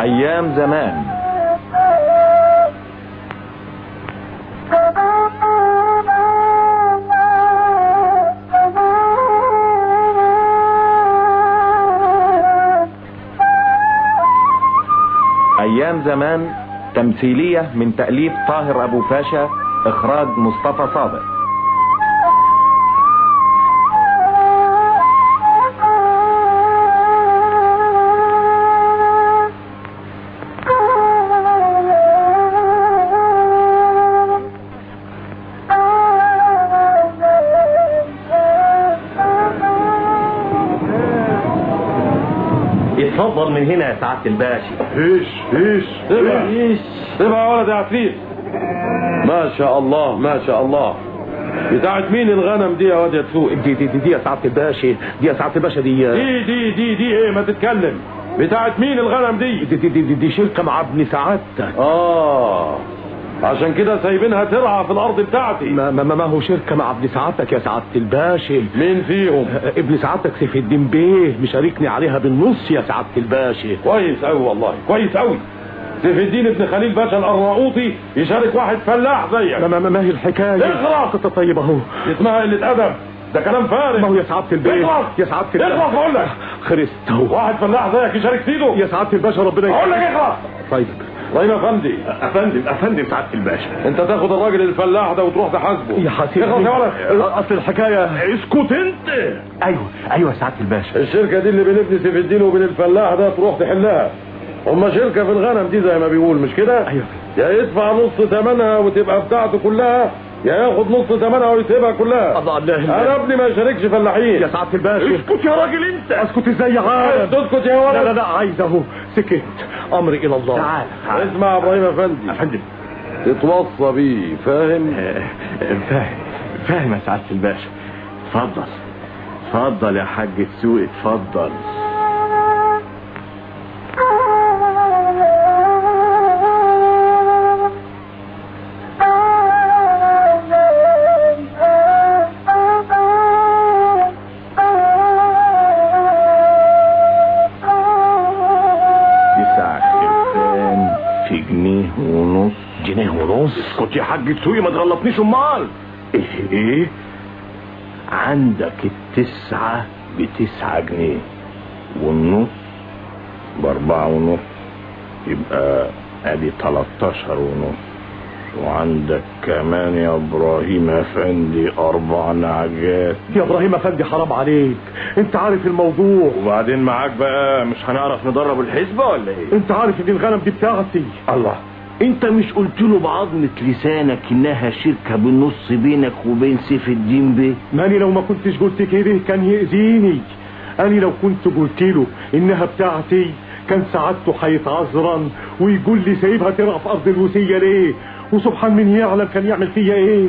أيام زمان. أيام زمان تمثيلية من تأليف طاهر أبو فاشا، إخراج مصطفى صادق. اتفضل من هنا يا سعادة الباشا. ايش ايش ايش سيبها يا ولد يا عفريت. ما شاء الله ما شاء الله. بتاعت مين الغنم دي يا واد يا تسوق؟ دي دي دي, دي يا سعادة الباشا، دي يا سعادة الباشا دي دي دي دي دي ايه؟ ما تتكلم. بتاعت مين الغنم دي؟ دي دي دي, دي, دي شركة مع ابن سعادتك. عشان كده سايبينها ترعى في الارض بتاعتي. ما ما ما هو شركة مع ابن سعادتك يا سعادة الباشا. مين فيهم؟ ابن سعادتك سيف الدين بيه مشاركني عليها بالنص يا سعادة الباشا. كويس قوي والله، كويس قوي. سيف الدين ابن خليل باشا الارناؤوطي يشارك واحد فلاح زيك. ما ما ما هي الحكاية؟ اخرس. طيب اهو. اسمها قلة ادب، ده كلام فارغ. ما هو يا سعادة الباشا، يا سعادة الباشا اخرس بقول لك. خرست اهو. واحد فلاح زيك يشارك سيده يا سعادة الباشا، ربنا يخليك. اقول لك اخرس. طيب طيب يا فندي. افندم افندم سعادة الباشا، انت تاخد الراجل الفلاح ده وتروح تحاسبه. يا حسيب اخلص يا ولد. اصل الحكاية. اسكت انت. ايوه ايوه يا سعادة الباشا. الشركة دي اللي بين ابن سيف الدين وبين الفلاح ده تروح تحلها. هما شركة في الغنم دي زي ما بيقول، مش كده؟ ايوه. يا يدفع نص ثمنها وتبقى بتاعته كلها، يا ياخد نص ثمنها ويسيبها كلها. الله الله. انا ابني ما يشاركش فلاحين يا سعادة الباشا. اسكت يا راجل انت. اسكت ازاي يا عالم؟ اسكت يا ولد. لا لا لا، عايز اهو. سكت، امري الى الله. تعال تعال. اسمع يا ابراهيم افندي. افندم. تتوصى بيه، فاهم؟ فاهم فاهم يا سعادة الباشا. اتفضل اتفضل يا حاج السوق، اتفضل. اسكت يا حاج تسوقي، ما تغلطنيش. امال ايه؟ عندك التسعة ب9 جنيه والنص ب4.5، يبقى ادي 13.5. وعندك كمان يا ابراهيم افندي 4 نعجات. يا ابراهيم افندي حرام عليك، انت عارف الموضوع. وبعدين معاك بقى، مش هنعرف نضرب الحسبة ولا ايه؟ انت عارف ان الغنم دي بتاعتي. الله، انت مش قلت له بعظمة لسانك انها شركة بالنص بينك وبين سيف الدين بيه؟ ماني لو ما كنتش قلت كده كان يأذيني. انا لو كنت قلت له انها بتاعتي كان سعادته هيتعذرن ويقول لي سايبها ترعى في ارض الوسية ليه؟ وسبحان من يعلم كان يعمل فيا ايه.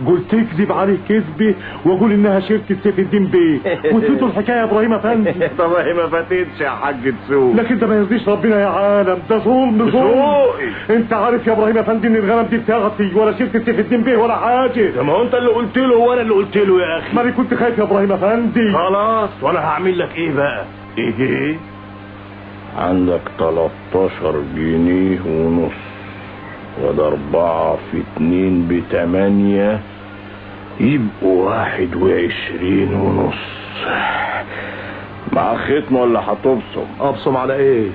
قلت اكذب عليه كذبه واقول انها شركة سيف الدين بيه، واديته الحكاية يا ابراهيم افندي. طب هي ما فاتتش يا حاج تسوق. لكن ده ما يرضيش ربنا يا عالم، ده ظلم ظلم. انت عارف يا ابراهيم افندي ان الغنم دي بتاعتي ولا شركة سيف الدين بيه ولا حاجة. ده ما هو انت اللي قلت له وانا اللي قلت له يا اخي. ما انا كنت خايف يا ابراهيم افندي. خلاص، وانا هعمل لك ايه بقى؟ ايه؟ عندك 13.5 جنيه، وده 4 في 2 ب8، يبقوا 21.5. مع ختم ولا هتبصم؟ ابصم على ايه؟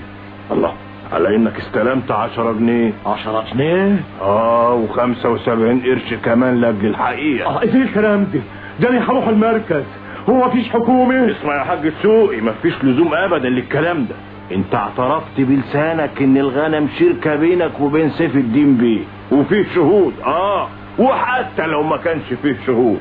الله، على انك استلمت 10 جنيه. 10 جنيه؟ و75 قرش كمان لاجل الحقيقة. ايه الكلام ده؟ ده انا هروح المركز، هو مفيش حكومة؟ اسمع يا حاج السوقي، مفيش لزوم ابدا للكلام ده. انت اعترفت بلسانك ان الغنم شركة بينك وبين سيف الدين بيه، وفيه شهود. وحتى لو ما كانش فيه شهود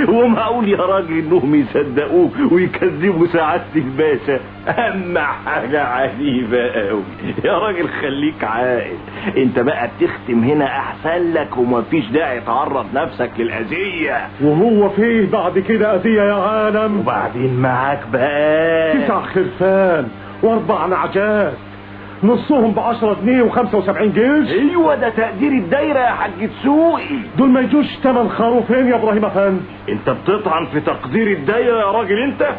ومعقول يا راجل انهم يصدقوك ويكذبوا سعادة الباشا؟ اما حاجة عجيبة قوي يا راجل، خليك عاقل. انت بقى بتختم هنا احسن لك، ومفيش داعي تعرض نفسك للاذية. وهو فيه بعد كده اذية يا عالم؟ وبعدين معاك بقى 9 خرفان و4 نعجات، نصهم ب10 جنيه و75 قرش. ايوه، ده تقدير الدايرة يا حاج تسوقي. دول ما يجوش 8 خروفين يا ابراهيم افندي. انت بتطعن في تقدير الدايرة يا راجل. انت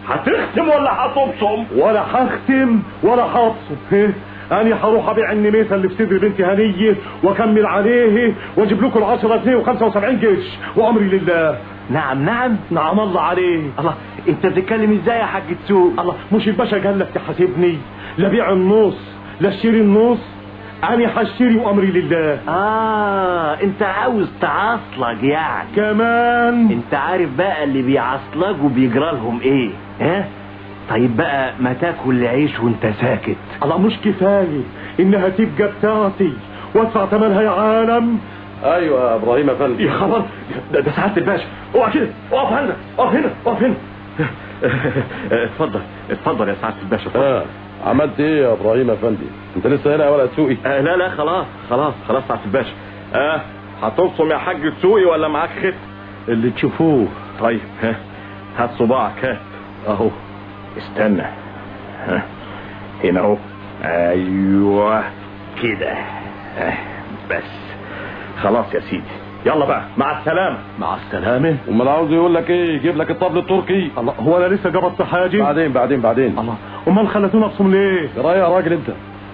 هتختم ولا هتبصم؟ ولا هختم ولا هبصم. انا هروح ابيع النميسه اللي في صدر بنتي هنيه واكمل عليه واجيب لكم 10 جنيه و75 قرش وامري لله. نعم نعم نعم الله عليه. الله، انت بتتكلم ازاي يا حاج دسوقي؟ الله، مش الباشا قال لك تحاسبني؟ لا بيع النص لا اشتري النص، انا هشتري وامري لله. انت عاوز تعصلج يعني كمان؟ انت عارف بقى اللي بيعصلجوا بيجرى لهم ايه؟ ها؟ طيب بقى ما تاكل عيش وانت ساكت. الله، مش كفاية انها تبقى بتاعتي وادفع ثمنها يا عالم؟ ايوه يا ابراهيم افندي. يا خبر، ده سعادة الباشا. اوعى كده، اقف هنا اقف هنا اقف هنا. اتفضل اتفضل يا سعادة الباشا. اتفضل. عملت ايه يا ابراهيم افندي؟ انت لسه هنا يا ولد سوقي؟ لا لا خلاص خلاص خلاص سعادة الباشا. هتبصم يا حاج دسوقي ولا معاك خط؟ اللي تشوفوه. طيب ها، هات صباعك. هات اهو. استنى، ها هنا اهو. ايوه كده، بس خلاص يا سيدي. يلا بقى، مع السلامة. مع السلامة. امال عاوز يقول لك ايه؟ يجيب لك الطبل التركي؟ الله، هو انا لسه جبت حاجة؟ بعدين بعدين بعدين. الله، امال خلتونا ابصم ليه؟ يا يا راجل،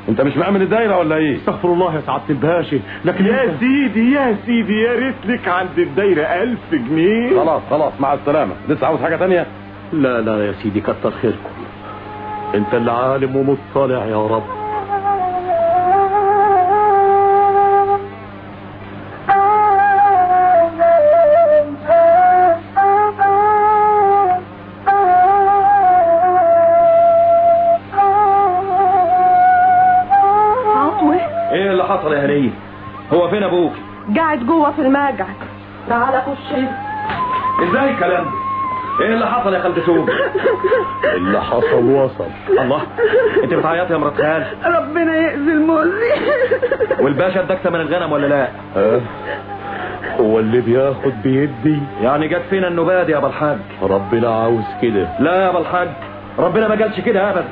انت مش مأمن الدايرة ولا ايه؟ استغفر الله يا سعادة الباشا. لكن يا سيدي يا سيدي، يا ريت لك عند الدايرة 1000 جنيه. خلاص خلاص، مع السلامة. لسه عاوز حاجة تانية؟ لا لا يا سيدي، كتر خيركم. انت اللي عالم ومطلع يا رب. ايه اللي حصل يا هنيه؟ هو فين ابوك؟ قاعد جوه في الماجع. تعالى خش. ازاي الكلام ده؟ ايه اللي حصل يا خالد سوق؟ اللي حصل وصل. الله، انت بتعيطي يا مرات خال؟ ربنا يأذي المؤذي. والباشا اداك ثمن الغنم ولا لا؟ هو اللي بياخد بيدي يعني. جت فينا النباد يا ابو الحاج. ربنا عاوز كده. لا يا ابو الحاج، ربنا ما قالش كده ابدا.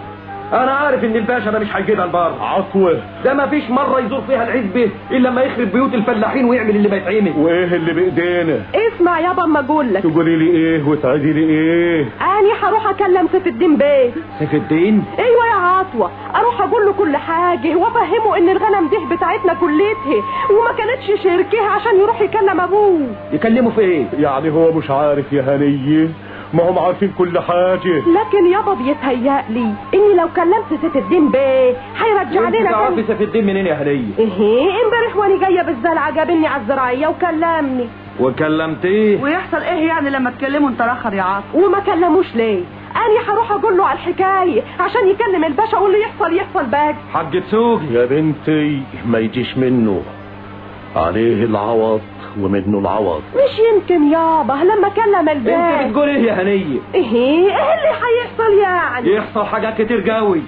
انا عارف ان الباشا ده مش هيجيبها البر. عفوه، ده ما فيش مرة يزور فيها العزبة الا لما يخرب بيوت الفلاحين ويعمل اللي ما يتعمل. وايه اللي بايدينا؟ اسمع يابا اما اقول لك. تقولي لي ايه وتعيدي لي ايه؟ انا هروح اكلم سيف الدين بيه. سيف الدين؟ ايوه يا عطوه، اروح اقول له كل حاجة وافهمه ان الغنم دي بتاعتنا كلتها وما كانتش شركة، عشان يروح يكلم ابوه. يكلمه في ايه؟ يعني هو مش عارف يا هنيه؟ ما هم عارفين كل حاجة. لكن يابا بيتهيألي اني لو كلمت سيف الدين بيه هيرجع لنا. انت تعرفي سيف الدين منين يا هنية؟ ايه، امبارح وانا جاية بالزلعة جابني على الزراعية وكلمني. وكلمتيه؟ ويحصل ايه يعني لما تكلمه انت اخر يا عاطف؟ وما كلموش ليه؟ انا هروح اقول له على الحكاية عشان يكلم الباشا واللي يحصل يحصل بقى. حاج دسوقي يا بنتي، ما يجيش منه، عليه العوض ومنه العوض. مش يمكن يابا لما كلم الباشا. انت بتقول ايه يا هنيه؟ ايه اللي هيحصل يعني؟ يحصل حاجات كتير قوي.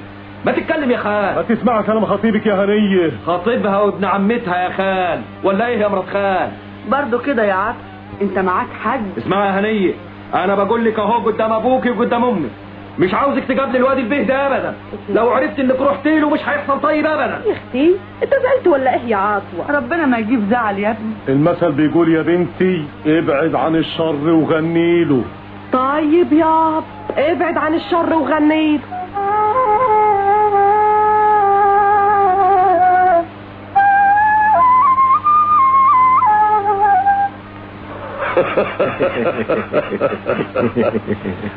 ما تتكلم يا خال. ما تسمع كلام خطيبك يا هنيه. خطيبها وابن عمتها يا خال، ولا ايه يا مرات خال؟ برضه كده يا عاطف، انت معاك حق. اسمعي يا هنيه، انا بقول لك اهو قدام ابوكي وقدام امك، مش عاوزك تقابلي الواد البيه ده ابدا. لو عرفت انك رحت له مش هيحصل طيب ابدا. يا اختي انت زعلت ولا ايه يا عطوه؟ ربنا ما يجيب زعل يا ابني. المثل بيقول يا بنتي ابعد عن الشر وغنيله. طيب ياب، ابعد عن الشر وغنيله.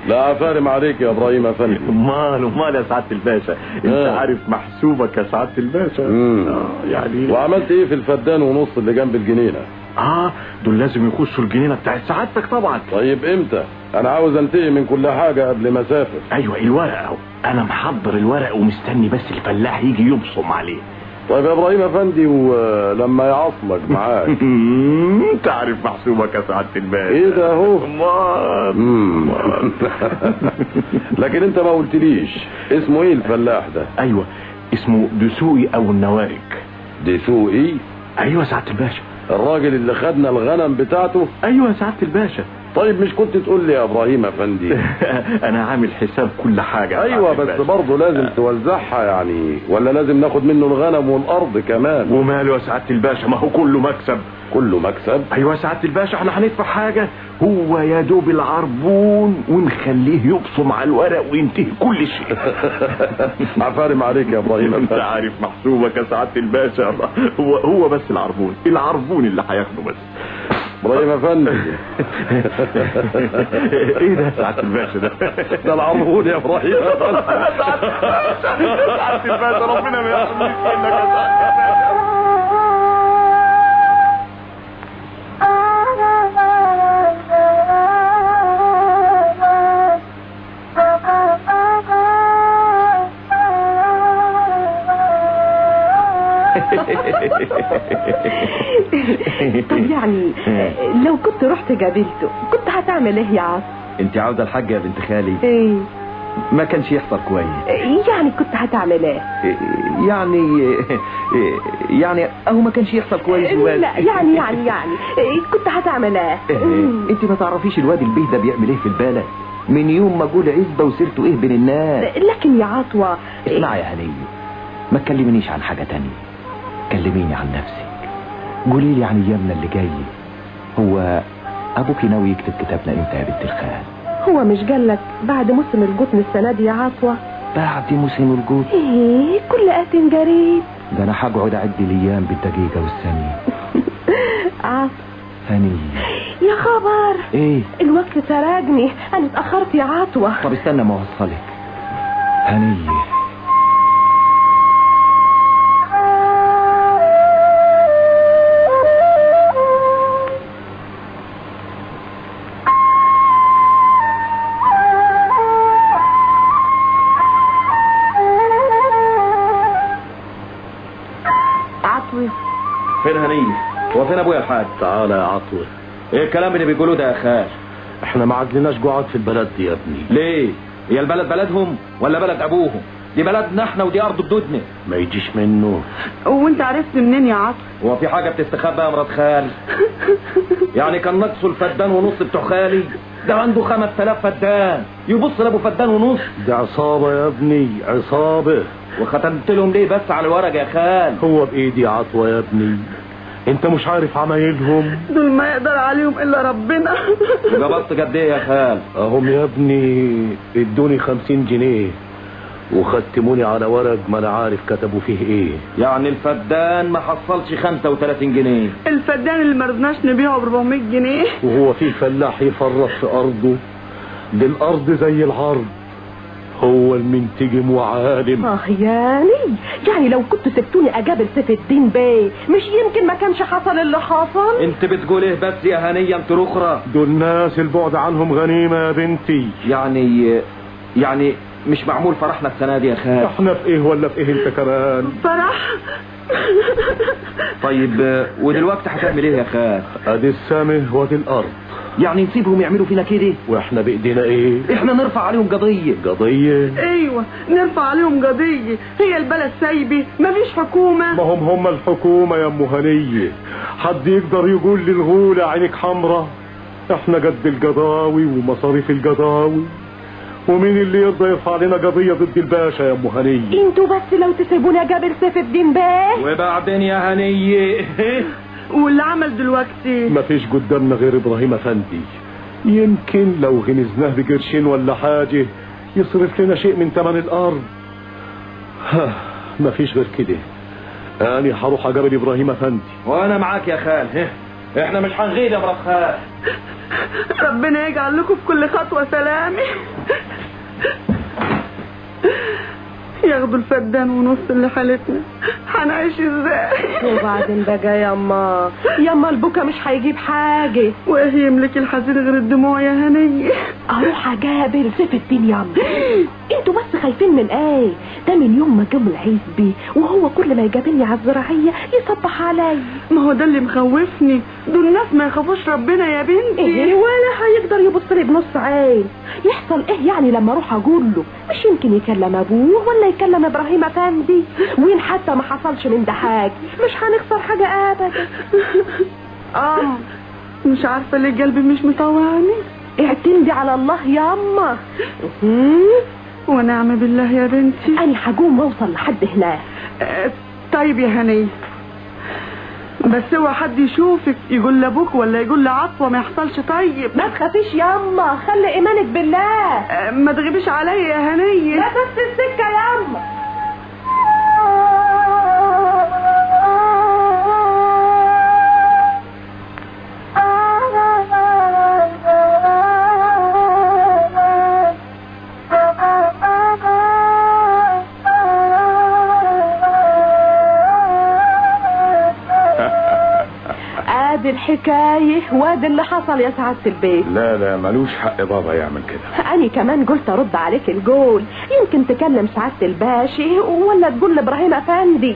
لا افارم عليك يا ابراهيم افندي. امال امال يا سعادة الباشا، انت عارف محسوبك يا سعادة الباشا. يعني وعملت ايه في الفدان ونص اللي جنب الجنينة؟ دول لازم يخشوا الجنينة بتاعت سعادتك طبعا. طيب امتى؟ انا عاوز انتهي من كل حاجة قبل ما اسافر. ايوه الورق اهو، انا محضر الورق ومستني بس الفلاح يجي يبصم عليه. طيب يا ابراهيم افندي، ولما يعصلك معاك. انت عارف محسوبك يا سعادة الباشا. ايه ده اهو؟ امال. لكن انت ما قلتليش اسمه ايه الفلاح ده؟ ايوه اسمه دسوقي او النوارك. دسوقي؟ ايوه سعادة الباشا. الراجل اللي خدنا الغنم بتاعته؟ ايوه يا سعادة الباشا. طيب مش كنت تقول لي يا ابراهيم افندي؟ انا عامل حساب كل حاجة. ايوه بس برضه لازم توزعها يعني، ولا لازم ناخد منه الغنم والارض كمان؟ وماله يا سعادة الباشا، ما هو كله مكسب. كله مكسب؟ ايوه يا سعادة الباشا، احنا هندفع حاجة؟ هو يا دوب العربون ونخليه يبصم على الورق وينتهي كل شيء. عفارم عليك يا ابراهيم. انت عارف محسوبك يا سعادة الباشا، هو بس العربون، العربون اللي هياخده بس. ابراهيم افندي. ايه ده يا سعادة الباشا؟ ده العربون يا ابراهيم افندي. سعادة الباشا ربنا ما يحرمنيش منك يا سعادة الباشا. طب يعني لو كنت رحت قابلته كنت هتعمل ايه يا عاصم؟ انت عاوزه الحاجة يا بنت خالي؟ ايه ما كانش يحصل كويس. يعني كنت هتعمل ايه؟ يعني اهو ما كانش يحصل كويس. لا يعني يعني يعني كنت هتعمل ايه؟ انت ما تعرفيش الواد البيه ده بيعمل ايه في البلد من يوم ما جول عزبه وسيرته ايه بين الناس. لكن يا عطوه. اسمعي يا هنيه، ما تكلمنيش عن حاجة تانية، كلميني عن نفسك، قولي لي عن ايامنا اللي جاية. هو ابوكي ناوي يكتب كتابنا امتى يا بنت الخال؟ هو مش قالك بعد موسم الجوتن السنة دي يا عطوه؟ بعد موسم الجوتن؟ ايه كل آت جريد. ده انا هقعد اعد الايام بالدقيقة والثانية. عطوه. هنيه. يا خبر. ايه؟ الوقت سرقني، انا اتاخرت يا عطوه. طب استنى ما اوصلك. هنيه. فين هنيه؟ هو فين ابويا الحاج؟ تعالى يا عطوه. ايه الكلام اللي بيقولوه ده يا خال؟ احنا ما عدلناش قعاد في البلد دي يا ابني. ليه؟ هي البلد بلدهم ولا بلد ابوهم؟ دي بلدنا احنا ودي ارض جدودنا. ما يجيش منه. وانت عرفت منين يا عطوه؟ هو في حاجة بتستخبى يا مرات خال؟ يعني كان ناقصه الفدان ونص بتوع خالي؟ ده عنده 5000 فدان، يبص لابو فدان ونص. ده عصابة يا ابني، عصابة. وختمت لهم ليه بس على الورق يا خال؟ هو بايدي يا عطوه يا ابني، انت مش عارف عمايلهم دول، ما يقدر عليهم الا ربنا. وجبطت قد ايه يا خال؟ اهم يا ابني ادوني 50 جنيه وختموني على ورق ما انا عارف كتبوا فيه ايه. يعني الفدان ما حصلش 35 جنيه. الفدان اللي ما رضناش نبيعه ب 400 جنيه. وهو في فلاح يفرط في ارضه؟ دي الارض زي العرض، هو المنتجم وعالم. يعني لو كنت سبتوني اجابل سيف الدين بيه مش يمكن ما كانش حصل اللي حصل؟ انت بتقول ايه بس يا هنيه انت الاخرى؟ دول ناس البعد عنهم غنيمة يا بنتي. يعني مش معمول فرحنا السنة دي يا خال؟ احنا في ايه ولا في ايه انت كمان؟ فرح. طيب ودلوقتي هتعمل ايه يا خال؟ ادي السماء وادي الارض. يعني نسيبهم يعملوا فينا كده؟ واحنا بايدينا ايه؟ احنا نرفع عليهم قضية. قضية؟ ايوه نرفع عليهم قضية، هي البلد سايبه مفيش حكومة. ما هم الحكومة يا ام هنيه، حد يقدر يقول للغوله عينك حمرا؟ احنا قد القضاوي ومصاريف القضاوي، ومين اللي يرضى يرفع لنا قضية ضد الباشا يا ام هنيه؟ انتوا بس لو تسيبونا جابر سيف الدين بيه. وبعدين يا هنيه واللي عمل دلوقتي؟ مفيش قدامنا غير ابراهيم افندي، يمكن لو غنزناه بقرشين ولا حاجة يصرف لنا شيء من ثمن الارض. ها مفيش غير كده. انا هروح اقابل ابراهيم افندي. وانا معاك يا خال، احنا مش هنغيب يا مرات خال. ربنا يجعل لكم في كل خطوة سلامه. ياخدوا الفدان ونص اللي حالتنا، هنعيش ازاي؟ وبعدين بقى ياما ياما البكا مش هيجيب حاجة. وايه يملك الحزين غير الدموع يا هنيه؟ اروح اجابر سيف الدين ياما. انتوا بس خايفين من ايه؟ ده من يوم ما جم العزبي وهو كل ما يجابلني على الزراعية يصبح عليا. ما هو ده اللي مخوفني، دول ناس ما يخافوش ربنا يا بنتي. ايه ولا هيقدر يبص لي بنص عين. يحصل ايه يعني لما اروح اقول له؟ مش يمكن يكلم ابوه ولا يكلم ابراهيم افندي؟ وين حتى ما حصلش من ده حاجة، مش هنخسر حاجة ابدا. مش عارفه ليه قلبي مش مطوعني. اعتمدي على الله ياما. ونعم بالله يا بنتي. انا هقوم واوصل لحد هناك. طيب يا هنيه، بس اوعى حد يشوفك يقول لابوك ولا يقول لعطوه، ما يحصلش. طيب ما تخافيش ياما، خلي ايمانك بالله. ما تغيبيش عليا يا هنيه. لا بس السكة ياما. ادي الحكاية وادي اللي حصل يا سعادة البيت. لا لا، ملوش حق بابا يعمل كده. أنا كمان قلت ارد عليك الجول، يمكن تكلم سعادة الباشا ولا تقول لابراهيم افندي.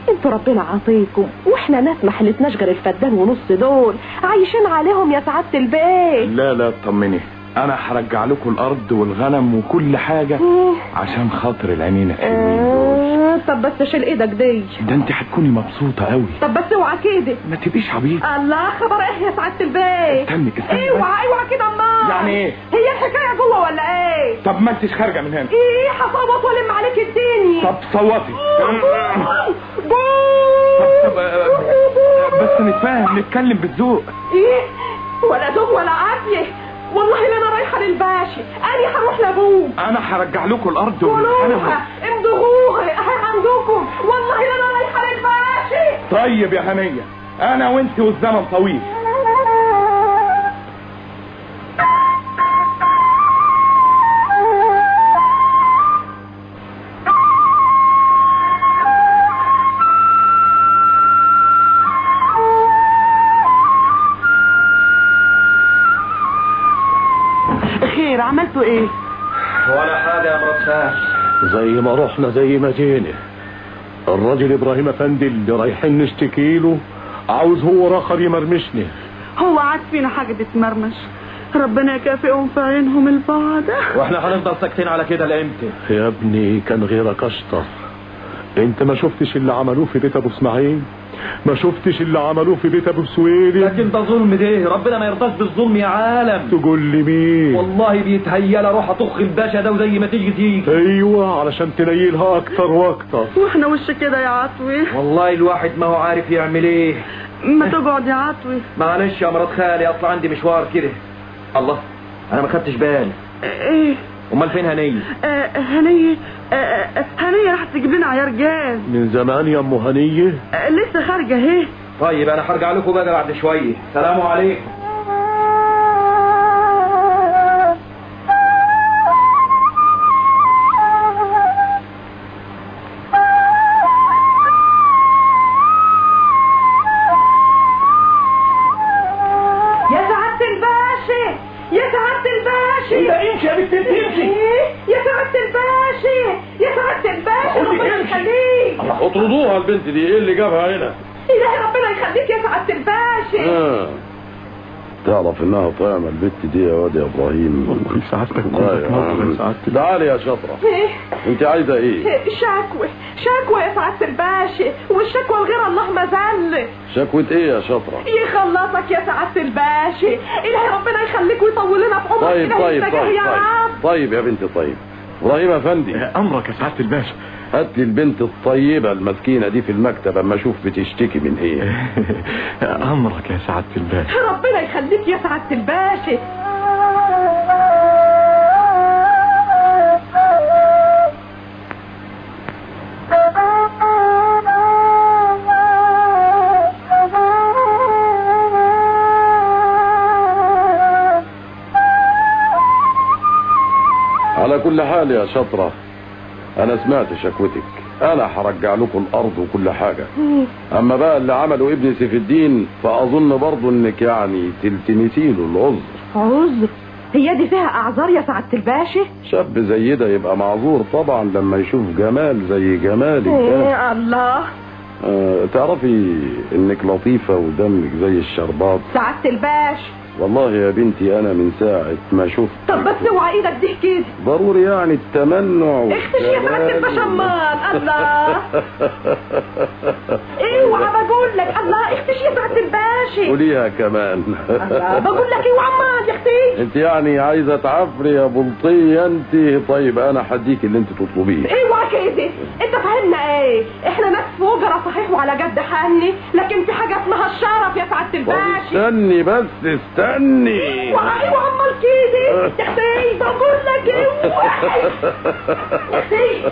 انتوا ربنا عطيكم، واحنا ناس ما حلتناش غير الفدان ونص دول، عايشين عليهم يا سعادة البيت. لا لا اطمني، انا هرجع لكم الارض والغنم وكل حاجة عشان خاطر العينين الحلوين دول. طب بس شيل ايدك دي. ده انت هتكوني مبسوطة قوي. طب بس اوعى كده. ما تبقيش عبيطه. الله، خبر ايه يا سعادة البيت؟ استني استني. اوعى اوعى كده. امال يعني ايه؟ هي الحكاية جوه ولا ايه؟ طب ما انتش خارجه من هنا. ايه هصوت والم عليك الدنيا. طب صوتي. طب بس نتفاهم، نتكلم بالذوق. ايه ولا ذوق ولا عافية. والله لا انا رايحة للباشا، انا هروح لابوه. انا هرجع لكم الارض والغنم. امضغوها اهي عندكم. والله لا انا رايحة للباشا. طيب يا هنيه، انا وانت والزمن طويل. خير، عملتوا ايه؟ ولا حاجة يا مرات خال. زي ما رحنا زي ما جينا. الراجل ابراهيم افندي اللي رايحين نشتكي له عاوز هو راخر يمرمشني. هو عاد فينا حاجة تتمرمش؟ ربنا يكافئهم في عينهم البعض. واحنا هنفضل ساكتين على كده لامتى؟ يا ابني كان غيرك اشطر. انت ما شفتش اللي عملوه في بيت ابو اسماعيل؟ ما شفتش اللي عملوه في بيت ابو سويلي؟ لكن ده ظلم، ده ربنا ما يرضاش بالظلم يا عالم. تقول لي مين؟ والله بيتهيأ اروح اطخ الباشا ده وزي ما تيجي تيجي. ايوه علشان تنيلها اكتر واكتر. واحنا وش كده يا عطوي؟ والله الواحد ما هو عارف يعمل ايه. ما تقعد يا عطوي. معلش يا مرات خالي، اطلع عندي مشوار كده. الله، انا ما خدتش بالي. ايه؟ امال فين هنيه؟ هنيه هنيه راحت تجيب لنا عيار جاز. من زمان يا ام هنيه. لسه خارجه اهي. طيب انا هرجع لكم بقى بعد شوية. سلام عليكم. يا سعادة الباشا، يا سعادة الباشا. انت امشي يا بنت، انت امشي. يا سعادة الباشا، يا سعادة الباشا، ربنا يخليك. اطردوها البنت دي، ايه اللي جابها هنا؟ إلهي ربنا يخليك يا سعادة الباشا. تعرف انها طعمة البت دي يا واد يا ابراهيم. والله سعادتك كلك نظر يا سعادة. تعالي يا شطرة. ايه؟ انت عايزة ايه؟ شكوى، شكوى يا سعادة الباشا، والشكوى لغير الله ما زل. شكوى ايه يا شطرة؟ يخلصك يا سعادة الباشا، إلهي ربنا يخليك ويطول لنا في عمرك. طيب طيب طيب يا رب. طيب يا بنتي. طيب ابراهيم افندي. امرك يا سعادة الباشا. هات لي البنت الطيبة المسكينة دي في المكتب اما اشوف بتشتكي من ايه. امرك يا سعادة الباشا. ربنا يخليك يا سعادة الباشا. على كل حال يا شطرة، انا سمعت شكوتك، انا هرجع لكم الارض وكل حاجة. اما بقى اللي عمله ابن سيف الدين فاظن برضه انك يعني تلتمسي له العذر. عذر؟ هي دي فيها اعذار يا سعادة الباشا؟ شاب زي ده يبقى معذور طبعا لما يشوف جمال زي جمالك ده. ايه الله. تعرفي انك لطيفة ودمك زي الشربات. سعادة الباشا والله يا بنتي انا من ساعة ما شفت. طب بس اوعى ايدك دي كده. ضروري يعني التمنع. اختشي يا سعادة الباشا. امال الله. اوعى بقول لك. الله، اختشي يا سعادة الباشا. الباشا. قوليها كمان. بقول لك ايه وعمال يا اختي؟ انت يعني عايزه تعفري يا بلطيه انت؟ طيب انا هديك اللي انت تطلبيه. اوعى كده، انت فاهمنا ايه؟ احنا ناس فجرة صحيح وعلى جد حني، لكن في حاجة اسمها الشرف يا سعادة الباشا. استني بس استني. اوعى اوعى عمال كده يا اختي، بقول لك اوعى يا اختي.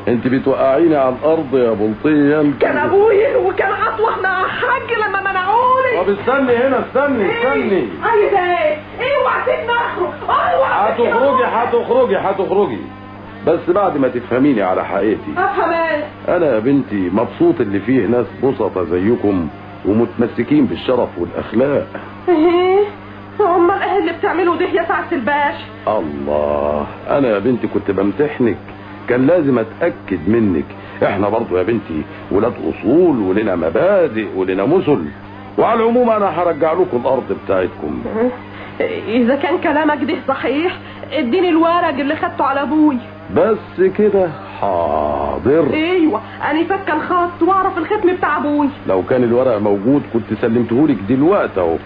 انت بتوقعيني على الارض يا بلطيه انت. كان ابويا وكان عطوه مع حاج لما منعوني. طب استني هنا، استني استني. عايزه ايه؟ اوعى سيبني اخرج. اوعى. هتخرجي هتخرجي هتخرجي، بس بعد ما تفهميني على حقيقتي. افهم ايه؟ انا يا بنتي مبسوط اللي فيه ناس بسطة زيكم ومتمسكين بالشرف والاخلاق. ايه؟ امال ايه اللي بتعمله ده يا سعادة الباشا؟ الله، انا يا بنتي كنت بمتحنك، كان لازم اتاكد منك. احنا برضو يا بنتي ولاد اصول ولنا مبادئ ولنا مثل، وعلى العموم انا هرجع لكم الارض بتاعتكم. اذا كان كلامك ده صحيح اديني الورق اللي خدته على ابوي. بس كده؟ حاضر. ايوه انا فك الخط واعرف الختم بتاع ابوي. لو كان الورق موجود كنت سلمتهولك دلوقتي اهو،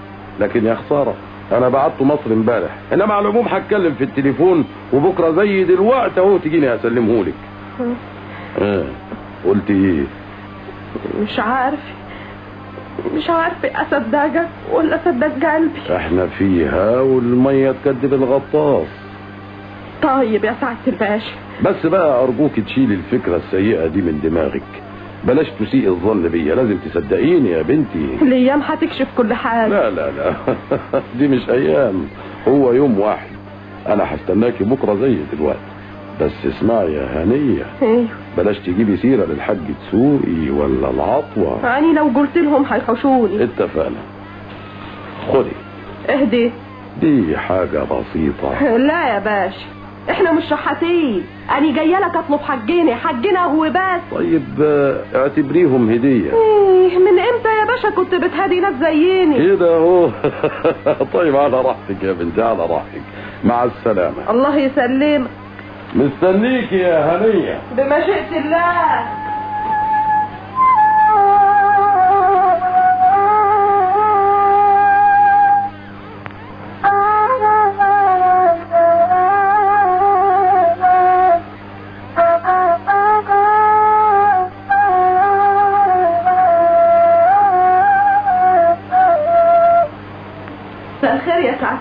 لكن يا خسارة انا بعته مصر امبارح. انما على العموم هتكلم في التليفون وبكره زي دلوقتي اهو تجيني اسلمهولك. قلت ايه؟ مش عارف، مش عارفه اصدقك ولا اصدق قلبي. احنا فيها والمية تكدب الغطاس. طيب يا سعادة الباشا، بس بقى ارجوك تشيلي الفكرة السيئة دي من دماغك، بلاش تسيء الظن بيا، لازم تصدقيني يا بنتي. الايام هتكشف كل حاجة. لا لا لا دي مش ايام، هو يوم واحد. انا هستناكي بكره زي دلوقتي. بس اسمعي يا هنيه. ايوه. بلاش تجيبي سيره للحاج تسوقي ولا العطوه. يعني لو قلت لهم هيحوشوني. اتفقنا. خدي. اهدي. دي حاجة بسيطة. لا يا باشا، احنا مش شحاتين، انا جاية لك اطلب حجنا، حجنا هو بس. طيب اعتبريهم هديه. ايه من امتى يا باشا كنت بتهدي ناس زيني؟ كده اهو. طيب على راحتك يا بنتي، على راحتك. مع السلامة. الله يسلمك. مستنيك يا هنيه. بمشيئة الله.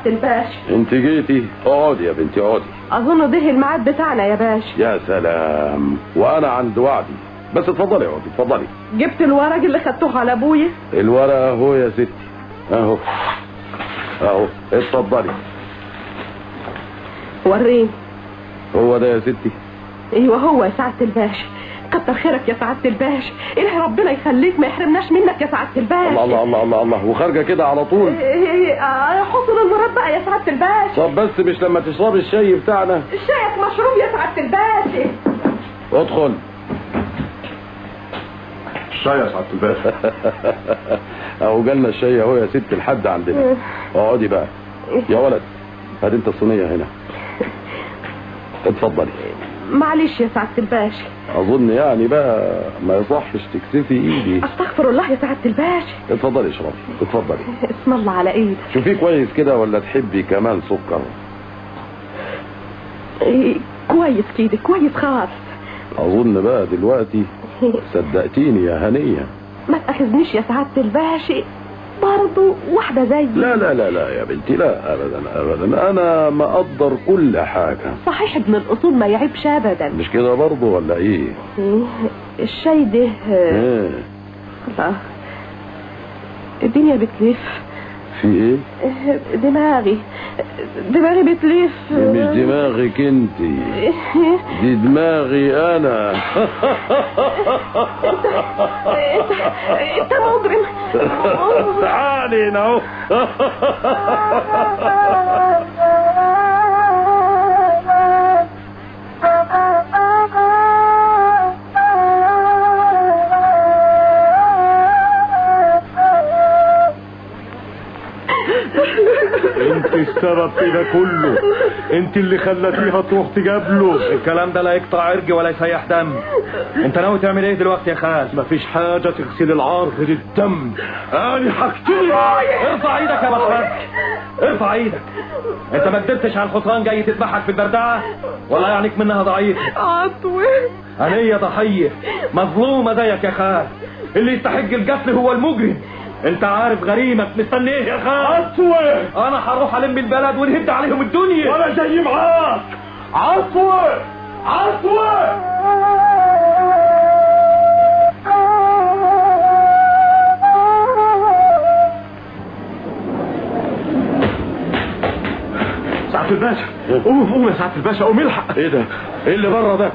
الباشا انت جيتي؟ اقعدي يا بنتي اقعدي. اظن ده الميعاد بتاعنا يا باشا. يا سلام، وانا عند وعدي. بس اتفضلي اقعدي اتفضلي. جبت الورق اللي خدته على ابويا؟ الورق اهو يا ستي، اهو اهو، اتفضلي. وريني. هو ده يا ستي؟ ايوه هو يا سعادة الباشا. كتر خيرك يا سعادة الباشا، إلهي ربنا يخليك ما يحرمناش منك يا سعادة الباشا. الله الله الله الله الله، وخارجه كده على طول؟ إيه حصل المراد بقى يا سعادة الباشا. طب بس مش لما تشربي الشاي بتاعنا؟ الشاي مشروب يا سعادة الباشا. ادخل. الشاي يا سعادة الباشا. اهو جالنا الشاي اهو يا ست الحد عندنا. اقعدي بقى يا ولد، هات انت الصينية هنا. اتفضلي. معلش يا سعادة الباشا، اظن يعني بقى ما يصحش تكسفي ايدي. استغفر الله يا سعادة الباشا. اتفضلي اشربي اتفضلي. اسم الله على ايدك. شوفيه كويس كده ولا تحبي كمان سكر؟ إيه كويس كده، كويس خالص. اظن بقى دلوقتي صدقتيني يا هنيه. ما تاخذنيش يا سعادة الباشا، برضه واحدة زيي. لا لا لا لا يا بنتي، لا ابدا ابدا، انا مقدر كل حاجة. صحيح ابن الاصول ما يعيبش ابدا. مش كده برضه ولا ايه؟ الشاي ده ايه؟ الله، الدنيا بتلف. في ايه؟ دماغي، دماغي بتلف. دي مش دماغك انت، دي دماغي انا. انت مجرم. تعالي هنا اهو. انت انت السبب في ده كله، انت اللي خلتيها تروح تجابله. الكلام ده لا يقطع عرق ولا يسيح دم. انت ناوي تعمل ايه دلوقتي يا خال؟ مفيش حاجة تغسل العار غير الدم. انا هقتلك. ارفع ايدك يا بطرك، ارفع ايدك. انت ما قدرتش على الحصان جاي تذبحك في البردعه، ولا يعنيك منها ضعيف. عطوه هنيه ضحية مظلومة زيك يا خال. اللي يستحق القتل هو المجرم. انت عارف غريمك مستني ايه يا خال؟ عطوه، انا هروح الم البلد ونهد عليهم الدنيا. وانا جاي معاك. عطوه، عطوه. سعادة الباشا، قوم قوم يا سعادة الباشا، قوم الحق. ايه ده؟ ايه اللي بره ده؟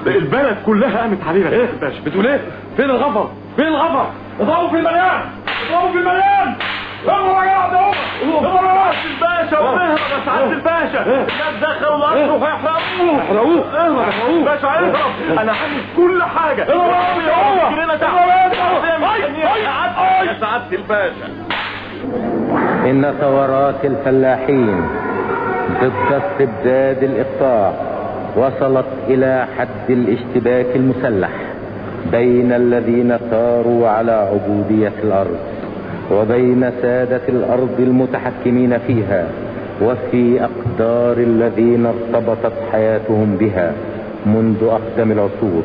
البلد كلها قامت علينا. يا سعادة الباشا. بتقول ايه؟ فين الغفر؟ فين الغفر؟ اضربوا في المليان، اضربوا في المليان. اضربوا يا جدع، اضربوا. اضربوا يا سعادة الباشا، اهرب يا سعادة الباشا. الناس دخلوا القصر وهيحرقوه. يحرقوه؟ اهرب باشا، اهرب. انا عامل كل حاجة. اهرب يا يا سعادة الباشا. إن ثورات الفلاحين ضد استبداد الإقطاع وصلت إلى حد الاشتباك المسلح بين الذين ثاروا على عبودية الأرض وبين سادة الأرض المتحكمين فيها، وفي أقدار الذين ارتبطت حياتهم بها منذ أقدم العصور.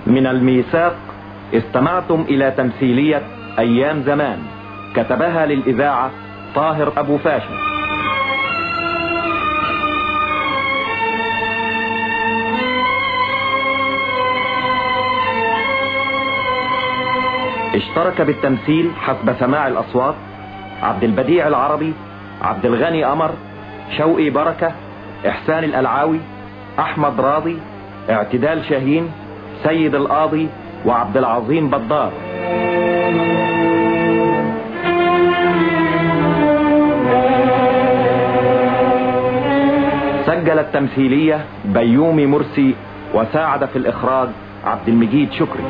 من الميثاق استمعتم إلى تمثيلية أيام زمان، كتبها للإذاعة طاهر أبو فاشا. اشترك بالتمثيل حسب سماع الأصوات عبد البديع العربي، عبد الغني قمر، شوقي بركة، إحسان الألعاوي، أحمد راضي، اعتدال شاهين، سيد القاضي، وعبد العظيم بدار. سجل التمثيلية بيومي مرسي، وساعد في الإخراج عبد المجيد شكري.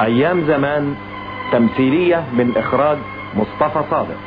أيام زمان تمثيلية من إخراج مصطفى صادق.